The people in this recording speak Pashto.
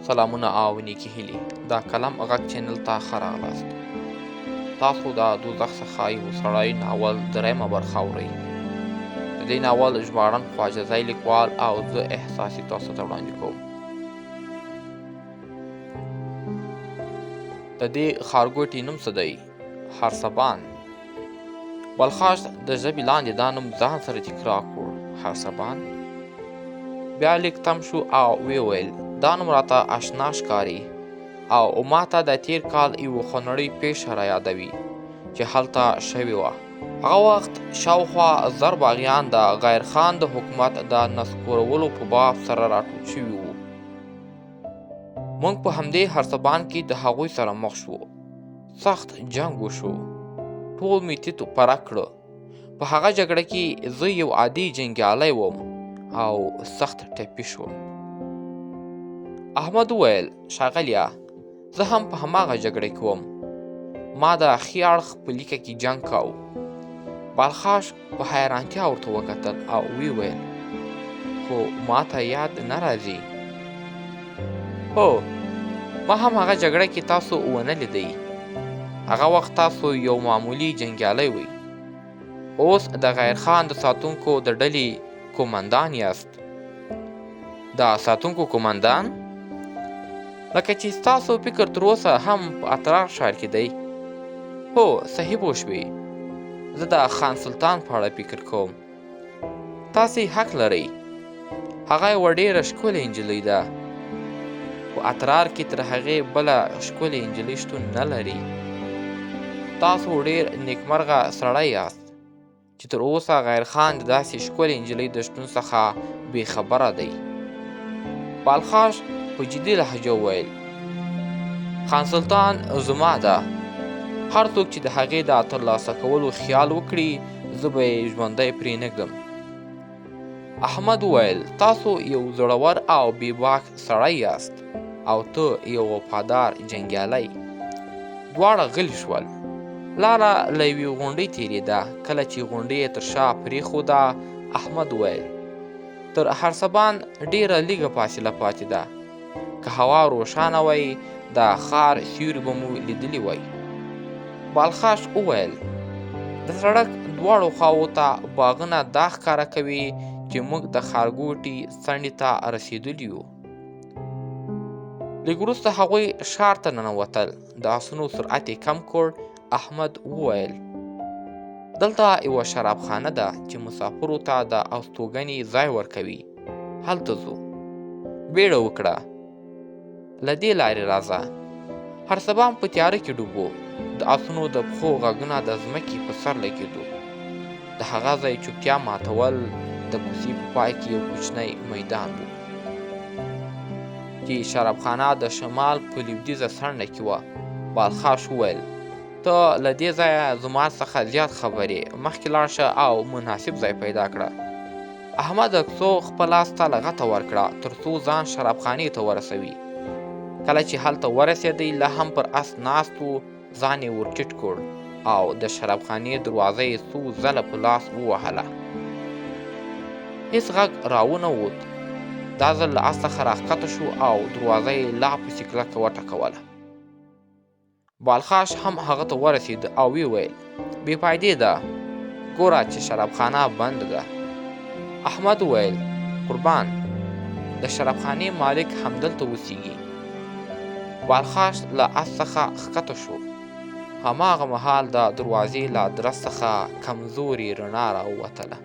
سلامونه او نیکی هیلې د قلم غږ چینل ته ښه راغلاست. تاسو د دوزخ څخه یو سړی ناول درېیمه برخه اورئ. د دې ناول ژباړن خواجه زی لیکوال او زه احساسي تاسو ته وړاندې کوم. د دې ښارګوټي نوم څه دی؟ هرسبان. بلخاش د ژبې لاندې دا نوم ځان سره تکرار کړ، هرسبان. بیا لیک تم شو او ویې ویل، دا نوم راته اشنا ښکاري او ماته د تیر کال یوه خونړۍ پیښه را یادوي چې هلته شوې وه. هغه وخت شاوخوا 1000 باغیان د غیر خان د حکومت د نسکورولو په باب سره راټول شوي وو. موږ په همدې هرسبان کې د هغوی سره مخ شوو. سخت جنګ وشو، ټول مې تیت پرک کړه. په هغه جګړه کې زه یو عادي جنګیالی وم او سخت ټپي شوم. احمد وویل، ښاغلیه، زه هم په هماغه جګړه کې وم. ما د ښي اړخ په لیکه کې جنګ کاوه. بالخاش په حیرانتیا ورته وکتل او ویې ویل، خو ما ته یاد نه راځي. هو، ما هم هغه جګړه کې تاسو ونه لیدئ. هغه وخت تاسو یو معمولي جنګیالی وئ، اوس د غیر خان د ساتونکو د ډلې کومندان یاست. د ساتونکو کومندان؟ لکه چې ستاسو فکر تر اوسه هم په اترار ښار کې دی. هو، صحیح پوه شوې، زه د خان سلطان په اړه فکر کوم. تاسې حق لرئ، هغه یوه ډېره ښکلې نجلۍ ده. په اترار کې تر هغې بله ښکلې نجلۍ شتون نه لري. تاسو ډېر نیکمرغه سړی یاست چې تر اوسه غیر خان د داسې ښکلې نجلۍ د شتون څخه بې خبره دی. بالخاش په جدي لهجه وویل، خان سلطان زما ده. هر څوک چې د هغې د ترلاسه کولو خیال وکړي، زه به یې ژوندی پرې نه ږدم. احمد وویل، تاسو یو زړور او بې باک سړی یاست او ته یو وفادار جنګیالی. دواړه غلي شول. لاره له یوې غونډۍ تېرېده. کله چې غونډۍ یې تر شا پرېښوده، احمد وویل، تر هرسبان ډېره لږه فاصله پاتې ده. که هوا روښانه وای، د ښار سیوري به مو لیدلي وای. بالخاش وویل، د سړک دواړو خواوو ته باغونه دا ښکاره کوي چې موږ د ښارګوټي څنډې ته رسېدلي یو. لږ وروسته هغوی ښار ته ننوتل. د آسونو سرعت یې کم کړ. احمد وویل، دلته یوه شرابخانه ده چې مسافرو ته د استوګنې ځای ورکوي، هلته ځو. بیړه وکړه، له دې لارې راځه. هرسبام په تیاره کې ډوب و. د آسونو د پښو غږونه د ځمکې په سر لګېدو. د هغه ځای چوپتیا ماتول د کوڅې په پای کې یو کوچنی میدان و چې شرابخانه د شمال په لویدیځه څنډه کې وه. بالخاش وویل، ته له دې ځایه زما څخه زیات خبر یې، مخکې لاړ شه او مناسب ځای پیدا کړه. احمد اکسو خپل لاس ته لغته ورکړه تر څو ځان شرابخانې ته ورسوي. کله چې هلته ورسېدی، لا هم پر اس ناست و. ځان یې ورټیټ کړ او د شرابخانې دروازه یې څو ځله په لاس ووهله. هیڅ غږ راونه ووت. دا ځل له اس څخه راښکته شو او دروازه یې لا پسې کلکه وټکوله. بالخاش هم هغه ته ورسېد او ویې ویل، بې فایدې ده، ګوره چې شرابخانه بنده ده. احمد وویل، قربان، د شرابخانې مالک همدلته اوسیږي. بالخاش له اس څخه ښکته شو. هماغه مهال د دروازې له درز څخه کمزورې رڼا راووتله.